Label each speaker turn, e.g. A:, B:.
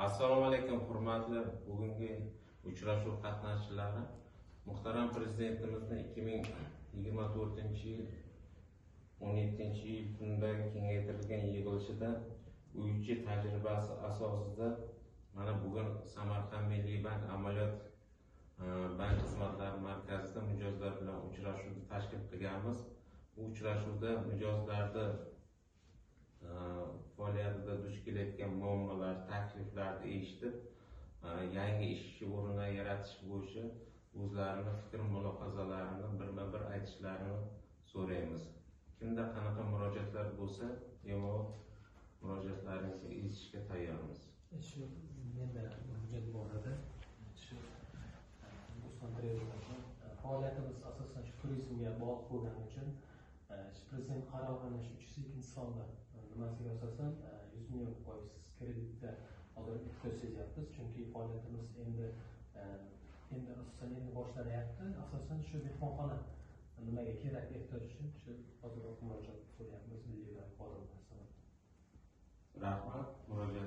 A: Assalomu alaykum, hurmatli bugungi uchrashuv qatnashchilari. Muhtaram Prezidentimizni 2024-yil 17-iyul kunidagi kengaytirilgan yig'ilishida Uychi tajribasi asosida mana bugun Samarqand Milliy bank amaliyot bank xizmatlari markazida mijozlar bilan uchrashuvni tashkil qilganmiz. Bu uchrashuvda mijozlarni faoliyatida duch kelayotgan muammolar, takliflarni eshitib, yangi ish o'rnini yaratish bo'yicha o'zlarini fikr mulohazalarini birma-bir aytishlarini so'raymiz. Kimda qanaqa murojaatlar bo'lsa, bemalol murojaatlaringizni eshitishga tayyormiz.
B: Shu menda murojaat bor edi. Shu Bo'ston Travel faoliyatimiz asosan shu turizmga bog'liq bo'lgani uchun shu prezident qarorini shu 302-sonli nimasiga asosan 100 million foizsiz kreditga hozir ehtiyoj sezyapmiz, chunki faoliyatimiz endi asosan endi boshlanyapti. Asosan shu mehmonxona nimaga kerak ehtiyoj uchun shu hozir murojaat so'rayapmiz Milliy bank xodimlaridan.
A: Rahmat, murojaat